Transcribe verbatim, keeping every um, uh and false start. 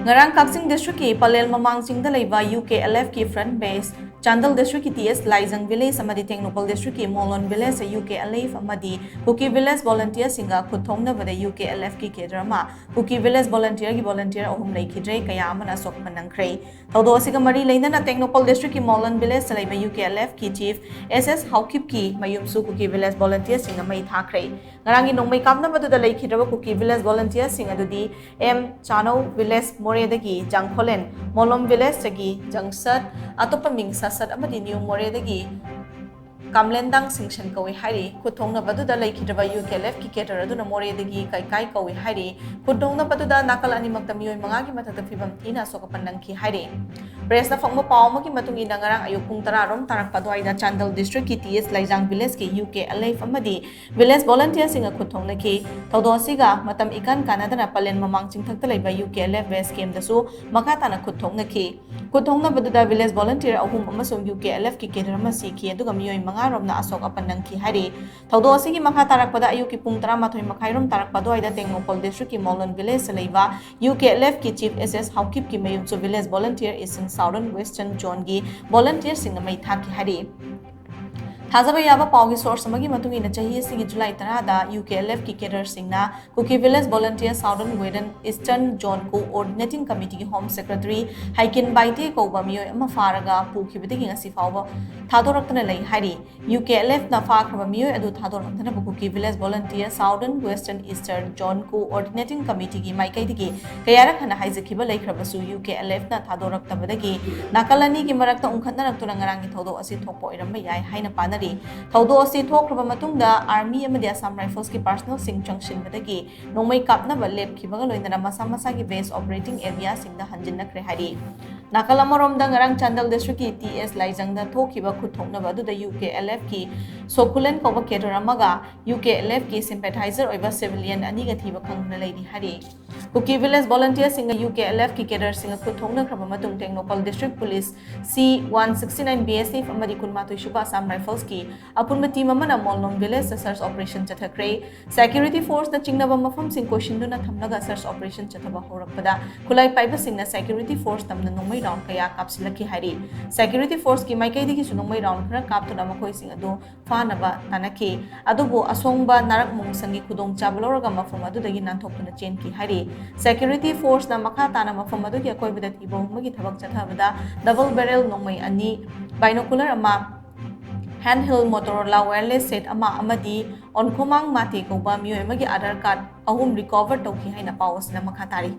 ꯉꯔꯥꯡ ꯀꯛꯆꯤꯡ ꯗꯤꯁꯇ꯭ꯔꯤꯛꯀꯤ ꯄꯂꯦꯜ ꯃꯃꯥꯡ ꯆꯤꯡꯗ ꯂꯩꯕ ꯌꯨ ꯀꯦ ꯑꯦꯜ ꯑꯦꯐꯀꯤ ꯐ꯭ꯔꯟ ꯕꯦꯁ, ꯆꯥꯟꯗꯦꯜ ꯗꯤꯁꯇ꯭ꯔꯤꯛꯀꯤ ꯇꯤ ꯑꯦꯁ ꯂꯥꯏꯖꯪ ꯚꯤꯂꯦꯖ ꯑꯃꯗꯤ ꯇꯦꯡꯅꯧꯄꯜ ꯗꯤꯁꯇ꯭ꯔꯤꯛꯀꯤ Molon village U K L F ꯑꯃꯗꯤ ꯀꯨꯀꯤ ꯚꯤꯂꯦꯖ ꯚꯣꯂꯟꯇꯤꯌꯔꯁꯤꯡꯒ ꯈꯨꯠ ꯊꯣꯛꯅꯕꯗ ꯌꯨ ꯀꯦ ꯑꯦꯜ ꯑꯦꯐꯀꯤ ꯀꯦꯗꯔ ꯑꯃ, ꯀꯨꯀꯤ ꯚꯤꯂꯦꯖ ꯚꯣꯂꯟꯇꯤꯌꯔꯒꯤ ꯚꯣꯂꯟꯇꯤꯌꯔ ꯑꯍꯨꯝ ꯂꯩꯈꯤꯗ꯭ꯔꯦ, ꯀꯌꯥ ꯑꯃꯅ ꯑꯁꯣꯛ ꯑꯄꯟ ꯅꯪꯈ꯭ꯔꯦ꯫ ꯊꯧꯗꯣꯛ ꯑꯁꯤꯒ ꯃꯔꯤ ꯂꯩꯅꯅ ꯇꯦꯡꯅꯧꯄꯜ ꯗꯤꯁꯇ꯭ꯔꯤꯛꯀꯤ ꯃꯣꯂꯣꯟ ꯚꯤꯂꯦꯖꯇ ꯂꯩꯕ ꯌꯨ ꯀꯦ ꯑꯦꯜ ꯑꯦꯐꯀꯤ ꯆꯤꯐ ꯑꯦꯁ ꯑꯦꯁ ꯍꯥꯎꯀꯤꯞꯀꯤ ꯃꯌꯨꯝꯁꯨ ꯀꯨꯀꯤ ꯚꯤꯂꯦꯖ ꯚꯣꯂꯟꯇꯤꯌꯔꯁꯤꯡꯅ ꯃꯩ ꯊꯥꯈ꯭ꯔꯦ꯫ ꯉꯔꯥꯡꯒꯤ ꯅꯣꯡꯃꯩ ꯀꯥꯞꯅꯕꯗꯨꯗ ꯂꯩꯈꯤꯗ꯭ꯔꯕ ꯀꯨꯀꯤ ꯚꯤꯂꯦꯖ ꯚꯣꯂꯟꯇꯤꯌꯔꯁꯤꯡ ꯑꯗꯨꯗꯤ ꯑꯦꯝ ꯆꯥꯅꯧ, ꯚꯤꯂꯦꯖ ꯃꯣꯔꯦꯗꯒꯤ ꯖꯪꯈꯣꯂꯦꯟ, ꯃꯣꯂꯣꯝ ꯚꯤꯂꯦꯖꯇꯒꯤ ꯖꯪꯁꯠ, ꯑꯇꯣꯞꯄ ꯃꯤꯡ ꯁꯠꯁꯠ ꯑꯃꯗꯤ ꯅ꯭ꯌꯨ ꯃꯣꯔꯦꯗꯒꯤ ꯀꯥꯝꯂꯦꯟꯗꯥꯡ ꯁꯤꯡꯁꯟ ꯀꯧꯏ ꯍꯥꯏꯔꯤ꯫ ꯈꯨꯠ ꯊꯣꯛꯅꯕꯗꯨꯗ ꯂꯩꯈꯤꯗ꯭ꯔꯕ ꯌꯨ ꯀꯦ ꯑꯦꯜ ꯑꯦꯐꯀꯤ ꯀꯦꯗꯔ ꯑꯗꯨꯅ ꯃꯣꯔꯦꯗꯒꯤ ꯀꯩꯀꯥꯏ ꯀꯧꯏ ꯍꯥꯏꯔꯤ꯫ ꯈꯨꯠ ꯊꯣꯛꯅꯕꯗꯨꯗ ꯅꯥꯀꯜ ꯑꯅꯤꯃꯛꯇ ꯃꯤꯑꯣꯏ ꯃꯉꯥꯒꯤ ꯃꯊꯛꯇ ꯐꯤꯕꯝ ꯊꯤꯅ ꯑꯁꯣꯛ ꯑꯄꯟ ꯅꯪꯈꯤ ꯍꯥꯏꯔꯤ꯫ ꯄ꯭ꯔꯦꯁꯇ ꯐꯪꯕ ꯄꯥꯎ ꯑꯃꯒꯤ ꯃꯇꯨꯡ ꯏꯟꯅ, ꯉꯔꯥꯡ ꯑꯌꯨꯛ ꯄꯨꯡ ꯇꯔꯥ ꯔꯣꯝ ꯇꯥꯔꯛꯄ ꯑꯗꯨꯋꯥꯏꯗ ꯆꯥꯟꯗꯦꯜ ꯗꯤꯁꯇ꯭ꯔꯤꯛꯀꯤ ꯇꯤ ꯑꯦꯁ ꯂꯥꯏꯖꯥꯡ ꯚꯤꯂꯦꯖꯀꯤ ꯌꯨ ꯀꯦ ꯑꯦꯜ ꯑꯦꯐ ꯑꯃꯗꯤ ꯚꯤꯂꯦꯖ ꯚꯣꯂꯟꯇꯤꯌꯔꯁꯤꯡꯒ ꯈꯨꯠ ꯊꯣꯛꯅꯈꯤ꯫ ꯊꯧꯗꯣꯛ ꯑꯁꯤꯒ ꯃꯇꯝ ꯏꯀꯥꯟ ꯀꯥꯟꯅꯗꯅ ꯄꯂꯦꯟ ꯃꯃꯥꯡ ꯆꯤꯡꯊꯛꯇ ꯂꯩꯕ ꯌꯨ ꯀꯦ ꯑꯦꯜ ꯑꯦꯐ ꯕꯦꯁ ꯀꯦꯝꯗꯁꯨ ꯃꯈꯥ ꯇꯥꯅ ꯈꯨꯠ ꯊꯣꯛꯅꯈꯤ꯫ ꯈꯨꯠ ꯊꯣꯛꯅꯕꯗꯨꯗ ꯚꯤꯂꯦꯖ ꯚꯣꯂꯟꯇꯤꯌꯔ ꯑꯍꯨꯝ ꯑꯃꯁꯨꯡ ꯌꯨ ꯀꯦ ꯑꯦꯜ ꯑꯦꯐꯀꯤ ꯀꯦꯗꯔ ꯑꯃ ꯁꯤꯈꯤ, ꯑꯗꯨꯒ ꯃꯤꯑꯣꯏ ꯃꯉꯥ ꯔꯣꯝꯅ ꯑꯁꯣꯛ ꯑꯄꯟ ꯅꯪꯈꯤ ꯍꯥꯏꯔꯤ꯫ ꯊꯧꯗꯣꯛ ꯑꯁꯤꯒꯤ ꯃꯈꯥ ꯇꯥꯔꯛꯄꯗ ꯑꯌꯨꯛꯀꯤ ꯄꯨꯡ ꯇꯔꯥꯃꯥꯊꯣꯏ ꯃꯈꯥꯏ ꯔꯣꯝ ꯇꯥꯔꯛꯄ ꯑꯗꯨꯋꯥꯏꯗ ꯇꯦꯡꯅꯧꯄꯜ ꯗꯤꯁꯇ꯭ꯔꯤꯛꯀꯤ ꯃꯣꯂꯣꯟ ꯚꯤꯂꯦꯖꯇ ꯂꯩꯕ ꯌꯨ ꯀꯦ ꯑꯦꯜ ꯑꯦꯐꯀꯤ ꯆꯤꯐ ꯑꯦꯁ ꯑꯦꯁ ꯍꯥꯎꯀꯤꯞꯀꯤ ꯃꯌꯨꯝꯁꯨ village volunteer eastern southern western ꯖꯣꯟꯒꯤ ꯚꯣꯂꯟꯇꯤꯌꯔꯁꯤꯡꯅ ꯃꯩ ꯊꯥꯈꯤ ꯍꯥꯏꯔꯤ꯫ ꯊꯥꯖꯕ ꯌꯥꯕ ꯄꯥꯎꯒꯤ ꯁꯣꯔꯁ ꯑꯃꯒꯤ ꯃꯇꯨꯡ ꯏꯟꯅ, ꯆꯍꯤ ꯑꯁꯤꯒꯤ ꯖꯨꯂꯥꯏ ꯇꯔꯥꯗ ꯌꯨ ꯀꯦ ꯑꯦꯜ ꯑꯦꯐꯀꯤ ꯀꯦꯗꯔꯁꯤꯡꯅ Kuki village volunteer southern western eastern zone coordinating ꯀꯃꯤꯇꯤꯒꯤ ꯍꯣꯝ ꯁꯦꯀ꯭ꯔꯦꯇꯔꯤ ꯍꯥꯏꯀꯤꯟ ꯕꯥꯏꯇꯦ ꯀꯧꯕ ꯃꯤꯑꯣꯏ ꯑꯃ ꯐꯥꯔꯒ ꯄꯨꯈꯤꯕꯗꯒꯤ ꯉꯁꯤ ꯐꯥꯎꯕ ꯊꯥꯗꯣꯔꯛꯇꯅ ꯂꯩ ꯍꯥꯏꯔꯤ꯫ ꯌꯨ ꯀꯦ ꯑꯦꯜ ꯑꯦꯐꯅ ꯐꯥꯈ꯭ꯔꯕ ꯃꯤꯑꯣꯏ ꯑꯗꯨ ꯊꯥꯗꯣꯔꯛꯅꯅꯕ Kuki village volunteer southern western eastern zone coordinating ꯀꯃꯤꯇꯤꯒꯤ ꯃꯥꯏꯀꯩꯗꯒꯤ ꯀꯌꯥꯔꯛ ꯍꯟꯅ ꯍꯥꯏꯖꯈꯤꯕ ꯂꯩꯈ꯭ꯔꯕꯁꯨ, ꯌꯨ ꯀꯦ ꯑꯦꯜ ꯑꯦꯐꯅ ꯊꯥꯗꯣꯔꯛꯇꯕꯗꯒꯤ ꯅꯥꯀꯜ ꯑꯅꯤꯒꯤ ꯃꯔꯛꯇ ꯎꯪꯈꯠꯅꯔꯛꯇꯨꯅ ꯉꯔꯥꯡꯒꯤ ꯊꯧꯗꯣꯛ ꯑꯁꯤ ꯊꯣꯛꯄ ꯑꯣꯏꯔꯝꯕ ꯌꯥꯏ ꯍꯥꯏꯅ ꯄꯥꯅꯔꯤ꯫ ꯊꯧꯗꯣꯛ ꯑꯁꯤ ꯊꯣꯛꯈ꯭ꯔꯕ ꯃꯇꯨꯡꯗ ꯑꯥꯔꯃꯤ ꯑꯃꯗꯤ ꯑꯁꯥꯝ ꯔꯥꯏꯐꯜꯁꯀꯤ ꯄꯥꯔꯁꯅꯦꯜꯁꯤꯡ ꯆꯪꯁꯤꯟꯕꯗꯒꯤ ꯅꯣꯡꯃꯩ ꯀꯥꯞꯅꯕ ꯂꯦꯞꯈꯤꯕꯒ ꯂꯣꯏꯅꯅ ꯃꯁꯥ ꯃꯁꯥꯒꯤ ꯕꯦꯁ ꯑꯣꯄꯔꯦꯇꯤꯡ ꯑꯦꯔꯤꯌꯥꯁꯤꯡꯗ ꯍꯟꯖꯤꯟꯅꯈ꯭ꯔꯦ ꯍꯥꯏꯔꯤ꯫ ꯅꯥꯀꯜ ꯑꯃꯔꯣꯝꯗ, ꯉꯔꯥꯡ ꯆꯥꯟꯗꯦꯜ ꯗꯤꯁꯇ꯭ꯔꯤꯛꯀꯤ ꯇꯤ ꯑꯦꯁ ꯂꯥꯏꯖꯪꯗ ꯊꯣꯛꯈꯤꯕ ꯈꯨꯠꯊꯣꯛꯅꯕ ꯑꯗꯨꯗ ꯌꯨ ꯀꯦ ꯑꯦꯜ ꯑꯦꯐꯀꯤ ꯁꯣꯀꯨꯂꯦꯟ ꯀꯧꯕ ꯀꯦꯗꯔ ꯑꯃꯒ ꯌꯨ ꯀꯦ ꯑꯦꯜ ꯑꯦꯐꯀꯤ ꯁꯤꯝꯄꯦꯊꯥꯏꯖꯔ ꯑꯣꯏꯕ ꯁꯤꯚꯤꯂꯤꯌꯟ ꯑꯅꯤꯒ ꯊꯤꯕ ꯈꯪꯗꯅ ꯂꯩꯔꯤ ꯍꯥꯏꯔꯤ꯫ ꯀꯨꯀꯤ ꯚꯤꯂꯦꯖ ꯚꯣꯂꯟꯇꯤꯌꯔꯁꯤꯡꯒ ꯌꯨ ꯀꯦ ꯑꯦꯜ ꯑꯦꯐꯀꯤ ꯀꯦꯗꯔꯁꯤꯡꯒ ꯈꯨꯠꯊꯣꯛꯅꯈ꯭ꯔꯕ ꯃꯇꯨꯡ, ꯇꯦꯡꯅꯧꯄꯜ ꯗꯤꯁꯇ꯭ꯔꯤꯛ ꯄꯨꯂꯤꯁ ꯁꯤ ꯋꯥꯟ ꯁꯤꯛꯁꯇꯤ ꯅꯥꯏꯟ ꯕꯤ ꯑꯦꯁ ꯑꯦꯐ ꯑꯃꯗꯤ ꯀꯨꯟꯃꯥꯊꯣꯏ ꯁꯨꯕ ꯑꯁꯥꯝ ꯔꯥꯏꯐꯜꯁꯀꯤ ꯑꯄꯨꯟꯕ ꯇꯤꯝ ꯑꯃꯅ ꯃꯣꯜꯅꯣꯡ ꯚꯤꯂꯦꯖꯇ ꯁꯔꯆ ꯑꯣꯄꯔꯦꯁꯟ ꯆꯠꯊꯈ꯭ꯔꯦ꯫ ꯁꯦꯀ꯭ꯌꯨꯔꯤꯇꯤ ꯐꯣꯔꯁꯅ ꯆꯤꯡꯅꯕ ꯃꯐꯝꯁꯤꯡ ꯀꯣꯏꯁꯤꯟꯗꯨꯅ ꯊꯝꯂꯒ ꯁꯔꯆ ꯑꯣꯄꯔꯦꯁꯟ ꯆꯠꯊꯕ ꯍꯧꯔꯛꯄꯗ, ꯈꯨꯠꯂꯥꯏ ꯄꯥꯏꯕꯁꯤꯡꯅ ꯁꯦꯀ꯭ꯌꯨꯔꯤꯇꯤ ꯐꯣꯔꯁ ꯇꯝꯅ ꯅꯣꯡꯃꯩ ꯔꯥꯎꯟ ꯀꯌꯥ ꯀꯥꯞꯁꯤꯜꯂꯛꯈꯤ ꯍꯥꯏꯔꯤ꯫ ꯁꯦꯀ꯭ꯌꯨꯔꯤꯇꯤ ꯐꯣꯔꯁꯀꯤ ꯃꯥꯏꯀꯩꯗꯒꯤꯁꯨ ꯅꯣꯡꯃꯩ ꯔꯥꯎꯟ ꯈꯔ ꯀꯥꯞꯇꯨꯅ ꯃꯈꯣꯏꯁꯤꯡ ꯑꯗꯨ ꯐꯥꯅꯕ ꯇꯥꯟꯅꯈꯤ꯫ ꯑꯗꯨꯕꯨ ꯑꯁꯣꯡꯕ ꯅꯥꯔꯛ ꯃꯣꯡꯁꯪꯒꯤ ꯈꯨꯗꯣꯡꯆꯥꯕ ꯂꯧꯔꯒ ꯃꯐꯝ ꯑꯗꯨꯗꯒꯤ ꯅꯥꯟꯊꯣꯛꯇꯨꯅ ꯆꯦꯟꯈꯤ ꯍꯥꯏꯔꯤ꯫ ꯁꯦꯀ꯭ꯌꯨꯔꯤꯇꯤ ꯐꯣꯔꯁꯅ ꯃꯈꯥ ꯇꯥꯅ ꯃꯐꯝ ꯑꯗꯨꯒꯤ ꯑꯀꯣꯏꯕꯗ ꯊꯤꯕ ꯍꯨꯝꯕꯒꯤ ꯊꯕꯛ ꯆꯠꯊꯕꯗ ꯗꯕꯜ ꯕꯦꯔꯦꯜ ꯅꯣꯡꯃꯩ ꯑꯅꯤ, ꯕꯥꯏꯅꯣꯀꯨꯂꯔ ꯑꯃ, ꯍꯦꯟ ꯍꯦꯜ ꯃꯣꯇꯣꯔꯣꯂꯥ ꯋꯥꯌꯔꯂꯦꯁ ꯁꯦꯠ ꯑꯃ ꯑꯃꯗꯤ ꯑꯣꯟꯈꯣꯃꯥꯡ ꯃꯥꯇꯦ ꯀꯧꯕ ꯃꯤꯑꯣꯏ ꯑꯃꯒꯤ ꯑꯥꯙꯥꯔ ꯀꯥꯔꯗ ꯑꯍꯨꯝ ꯔꯤꯀꯣꯚꯔ ꯇꯧꯈꯤ ꯍꯥꯏꯅ ꯄꯥꯎ ꯑꯁꯤꯅ ꯃꯈꯥ ꯇꯥꯔꯤ꯫